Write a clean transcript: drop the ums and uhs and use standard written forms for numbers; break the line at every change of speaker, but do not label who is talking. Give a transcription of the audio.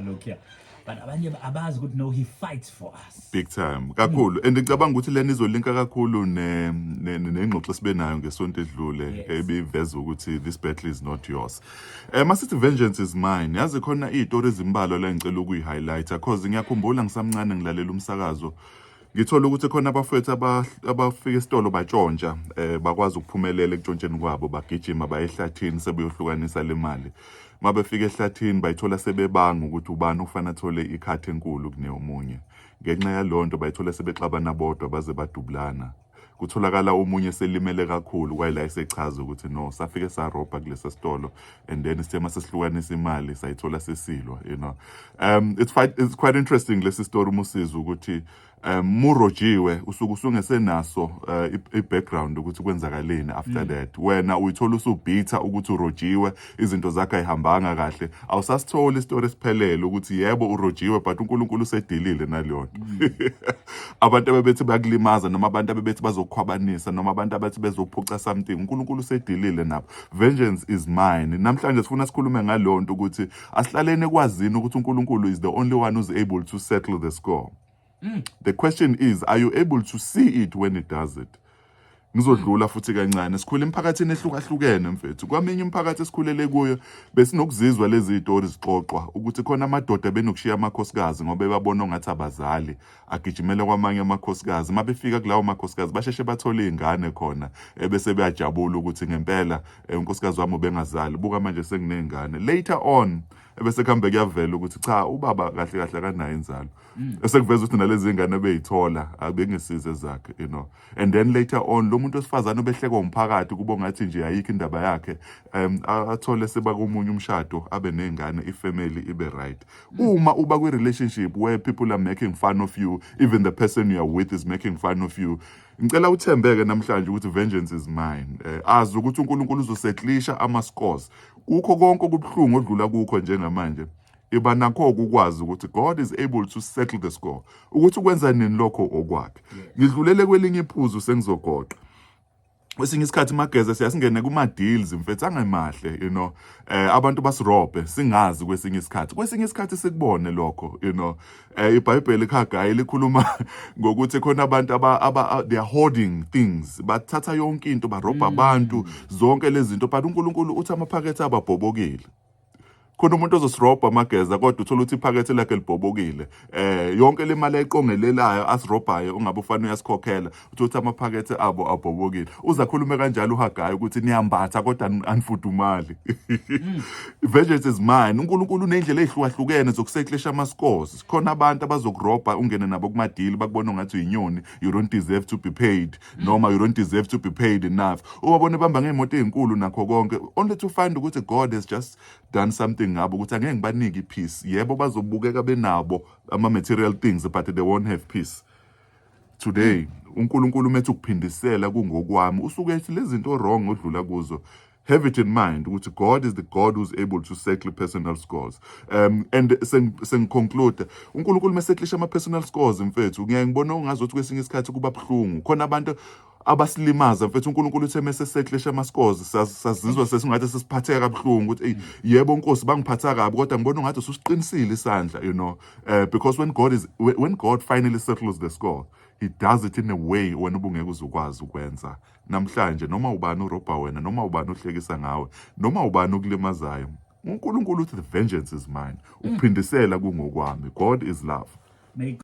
Lokhuya, but abanye abazi ukuthi no, he fights for us.
Big time, kakhulu. And ngicabanga ukuthi lena izolinka kakhulu nengxoxo esibe nayo ngesonto edlule ebiveza ukuthi this battle is not yours. Masithi vengeance is mine, yazi khona izitori ezimbalwa la ngicela ukuyi-highlighta, cause ngiyakhumbula ngisamncane ngilalela umsakazo, ngithola ukuthi khona abafowethu abafika esitolo batshontsha, bakwazi ukuphumelela ekutshontsheni kwabo, bagijima baye ehlathini sebeyohlukanisa le mali. Mabefika ehlathini bayithola sebebanga ukuthi ubani ofanele athole ikhathi enkulu kuneyomunye. Ngenxa yalonto nto bayithola sebexabana bodwa baze badubulana. Kutholakala omunye selimele kakhulu, kwayila esechaza ukuthi no, safike sarobha kulesa sitolo and then sithe masesihlukanisa imali sayithola sesilwa. It's quite interesting lesi story uma usizwa ukuthi murojiwe usuke usungesenaso i-background ukuthi kwenzakaleni after that. Wena uyithola usubhitha ukuthi urojiwe, izinto zakhe ayihambanga kahle. Awusasitholi isitori esiphelele ukuthi yebo, urojiwe, but uNkulunkulu usedilile naleyo nto. Abantu abebethi bayakulimaza noma abantu abebethi bazokhwabanisa noma abantu abathi bezophuca something, uNkulunkulu usedilile nabo. Vengeance is mine. Namhlanje sifuna sikhulume ngaleyo nto, ukuthi asihlaleni ekwazini ukuthi uNkulunkulu is the only one who's able to settle the score. The question is, are you able to see it when it does it? Ngizodlula futhi kancane. Sikhule emphakathini ehlukahlukene, mfethu. Kwaminye imiphakathi esikhulele kuyo besinokuzizwa lezi zitori zixoxwa ukuthi khona amadoda benokushiya amakhosikazi ngoba bebabona ongathi abazali, agijimele kwamanye amakhosikazi. Uma befika kulawo makhosikazi basheshe bathole iy'ngane khona, ebese beyajabula ukuthi ngempela unkosikazi wami ubengazali, buka manje senginey'ngane. Later on ebese kuhambe kuyavela ukuthi cha, ubaba kahle kahle akanayo inzalo. Esekuveza ukuthi nalezi ngane beyithola abengesize ezakhe. And then later on lo muntu wesifazane obehlekwa umphakathi kubo ngathi nje ayikho indaba yakhe, athole seba komunye umshado, abe ney'ngane, ifamily ibe right. Uma uba kwi-relationship where people are making fun of you, even the person you are with is making fun of you, ngicela uthembeke namhlanje ukuthi vengeance is mine. Azi ukuthi uNkulunkulu uzosettlisha ama-scores kukho konke okubuhlungu odlula kukho njengamanje. Iba nakho ukwazi ukuthi God is able to settle the score. Ukuthi ukwenza nini lokho okwakhe. Ngidlulele kwelinye iphuzu, sengizogoqa. Kwesinye isikhathi, mageza, siyasingene kuma deals, mfethu, angemahle. Abantu basirobhe singazi kwesinye isikhathi. Kwesinye isikhathi sikubone lokho. IBhayibheli kaHagayi likhuluma ngokuthi khona abantu aba they are hoarding things, bathatha yonke into, barobha abantu, zonke lezi zinto, but uNkulunkulu uthi amaphakethe ababhobokile. Khona umuntu ozosirobha, amageza, kodwa uthola ukuthi iphakethe lakhe libhobokile. Yonke le mali ayiqongelelayo asirobhayo ungabe ufanele uyasikhokhela, uthola ukuthi amaphakethe abo abhobokile. Uzakhulume kanjalo uHagayi ukuthi niyambatha kodwa anifudumali. Vengeance is mine. UNkulunkulu unendlela ezihlukahlukene zokusettlisha ama-scores. Khona abantu abazokurobha, ungene nabo kuma-deal, bakubona ngathi uyinyoni, you don't deserve to be paid noma you don't deserve to be paid enough. Ubabone bamba ngey'moto ey'nkulu nakho konke, only to find ukuthi God has just done something ngabo, ukuthi angeke ngibanike i-peace. Yebo, bazobukeka benabo ama-material things, but they won't have peace. Today uNkulunkulu umethe ukuphindisela kungokwami. Usuke ethi lezi zinto wrong odlula kuzo, have it in mind ukuthi God is the God who's able to settle personal scores. And sengiconclude, uNkulunkulu mesettlisha ama personal scores, mfethu, ngiyaye ngibona ungazothi kwesinye isikhathi kuba buhlungu. Khona abantu abasilimaza, mfethu. UNkulunkulu uthe mase settlisha ama scores, sazizwa sesingathi sesiphatheka kabuhlungu ukuthi ey, yebo Nkosi, bangiphatha kabi, kodwa ngibona ungathi ususiqinisile isandla, because when God finally settles the score, he does it in a way wena ubungeke uzukwazi ukwenza. Namhlanje noma ubani urobha wena, noma ubani uhlekisa ngawe, noma ubani ukulimazayo, uNkulunkulu uthi the vengeance is mine, ukuphindisela kungokwami. God is love.
May